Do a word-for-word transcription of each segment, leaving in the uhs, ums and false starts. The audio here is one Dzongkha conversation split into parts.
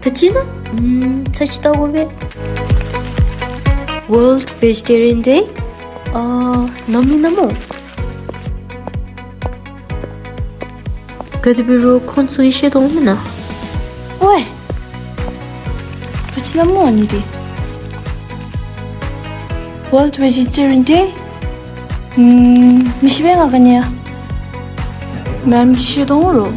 ཚར་གཅིག་ན། ཨམ་ཚར་གཅིག་བལྟ་དགོ་པས། World Vegetarian Day ཨ་ནམ་ཨིན་ན་སྨོ། ག་དེ་འབད་རུང་ཁོང་ཚུ་གིས་ཤེས་དོ་མེན་ན། ཝའེ། ག་ཅི་ཨིན་ན་སྨོ་ཨ་ནི་འདི། World Vegetarian Day ཨམ་མི་ཤེས་པས་ང་ག་ནི་ཡང་། མེམ་གྱིས་ཤེས་དོ་འོང་རོ།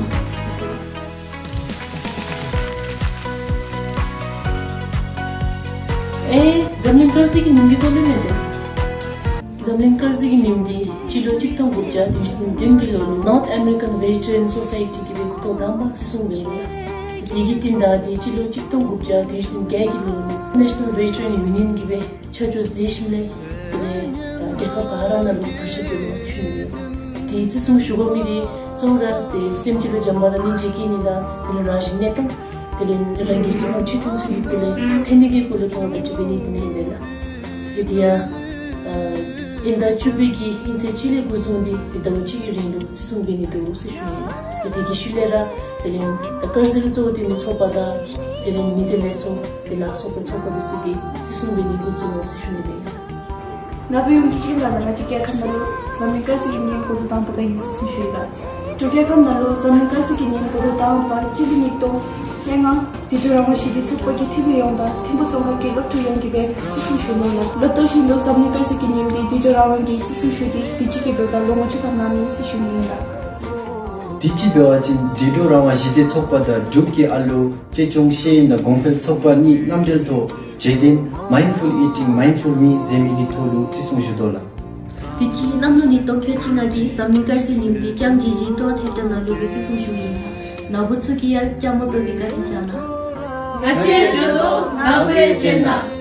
ཨེ་འཛམ་གླིང་དཀར་ཟས་ཀྱི་ཉིནམ་འདི་ག་ལུ་མེན་ཏེ། འཛམ་གླིང་དཀར་ཟས་ཀྱི་ཉིནམ་འདི་སྤྱི་ལོ་གཅིག་སྟོང་དགུ་བརྒྱ་བདུན་ཅུ་དོན་བདུན་གྱི་ལོ་ལུ་North American Vegetarian Society གིས་འབད་འགོ་ཐོག་དང་པ་བརྩི་སྲུང་འབད་ནུག། དེ་གི་རྟིང་བདའ་སྟེ་སྤྱི་ལོ་གཅིག་སྟོང་དགུ་བརྒྱ་བདུན་ཅུ་དོན་བརྒྱད་ཀྱི་ལོ་ལུ་National Vegetarian Union གིས་འབད་ཆ་འཇོག་མཛད་ཞིནམ་ལས་དེ་ལས་རྒྱལ་ཁབ་ག་ར་ནང་ལུ་གྲུ་བཞི་བརྒྱུད་ནུག་ཟེར་ཞུ་ནི་ཡོད། དེ་བརྩི་སྲུང་ཞུ་དགོ་མི་འདི་གཙོ་བོ་ར་དེ་སེམས་ཅན་ལུ་བྱམས་པ་དང་སྙིང་རྗེ་བསྐྱེད་ནི་དང་དེ་ལས་རང་བཞིན་གནས་སྟངས་དེ་ལས་རང་གི་བཟའ་ཚང་ཆོས་མཐུན་ཚུ་གི་སྐོར་ལས་ཕན་ནི་གི་སྐོར་ལས་གོ་བ་བརྡ་སྤྲོད་འབད་ནི་དེ་ཨིན་པས་ལགས། དེ་དེ་ཡང་ཨ་དབྱིན་ཟླ་བཅུ་པའི་གི་དབྱིན་ཚེས་གཅིག་ལས་འགོ་བཟུང་སྟེ་དེ་ཟླཝ་གཅིག་གི་རིང་ལུ་བརྩི་སྲུང་འབད་ནི་འདུག་ཟེར་ཞུ་ནི་ཨིན། དེ་དེ་གི་ཤུལ་ལས་ར་དེ་ལས་ད་དཀར་ཟས་ལུ་གཙོ་བོ་བཏོན་མི་ཚོགས་པ་དང་དེ་ལས་མི་སྡེ་ལས་ཚོགས་དེ་ལ་སོགས་པའི་ཚོགས་པ་འདི་ཚུ་གིས་བརྩི་སྲུང་འབད་ནི་འགོ་བཙུགས་ནུག་ཟེར་ཞུ་ནི་ཨིན། ནཱ་བུ་ཡོངས་ཀྱིས་མཁྱེན་ག་ལགས། ང་བཅས་རྒྱལ་ཁབ་ནང་ལུ་འཛམ་གླིང་དཀར་ཟས་ཀྱི་ཉིནམ་འགོ་ཐོག་དང་པ་ག་ཨིན་ཟེར་ཞུ་ཡི་ལགས། འབྲུག་རྒྱལ་ཁབ་ནང་ལུ་འཛམ་གླིང་དཀར་ཟས་ཀྱི་ཉིནམ་འགོ་ཐོག་དང་པ་སྤྱི་ལོ་ཉིས་སྟོང་བཅོ་ལྔ་དུད་འགྲོ་རང་དབང་ཞི་བདེ་ཚོགས་པ་གི་འཐུས་མི་ཡོངས་དང་ཐིམ་ཕུ་རྫོང་ཁག་གི་སློབ་ཕྲུག་ཡོངས་ཀྱིས་འབད་བརྩི་སྲུང་ཞུ་ནུག་ལགས། ལོ་ལྟར་བཞིན་དུ་འཛམ་གླིང་དཀར་ཟས་ཀྱི་ཉིནམ་འདི་དུད་འགྲོ་རང་དབང་གི་བརྩི་སྲུང་ཞུ་སྟེ་དུས་ཅི་གི་འབདཝ་ད་ལོ་ངོ་བཅུ་ཐམ་ལང་མི་ཨིན་ཟེར་ཞུ་ནི་ཨིན་ལགས། དུས་ཅི་འབད་བ་ཅིན་དུད་འགྲོ་རང་དབང་ཞི་བདེ་ཚོགས་པ་དང་འབྲུག་གི་ཨ་ལོ་གཅེས་སྐྱོང་ཤེས་ཡོན་དང་གོང་འཕེལ་ཚོགས་པ་གཉིས་མཉམ་འབྲེལ་ཐོག་བརྗོད་དོན་Mindful Eating, Mindful Me ཟེར་མི་གི་ཐོག་ལུ་བརྩི་སྲུང་ཞུ་དོ་ལགས། དུས་ཅི་གནམ་ལོ་ཉིས་སྟོང་ཁལ་གཅིག་ལྔ་གི་འཛམ་གླིང་དཀར་ཟས་ཉིནམ་འདི་ལྕང་བྱི་ཅན་ཊོར་ཐེ་ཊར་ནང་ལུ་འབད་བརྩི་སྲུང་ཞུ་ནི་ཨིན། ནཱ་བུ་ཚུ་གིས་ཡང་ལྕང་མ་བཏོག་སྟེ་བཀའ་དྲིན་བསྐྱང་གནང་། ང་བཅས་འགྱོ་དོ། ནཱ་བུ་ཡང་བྱོན་གནང་།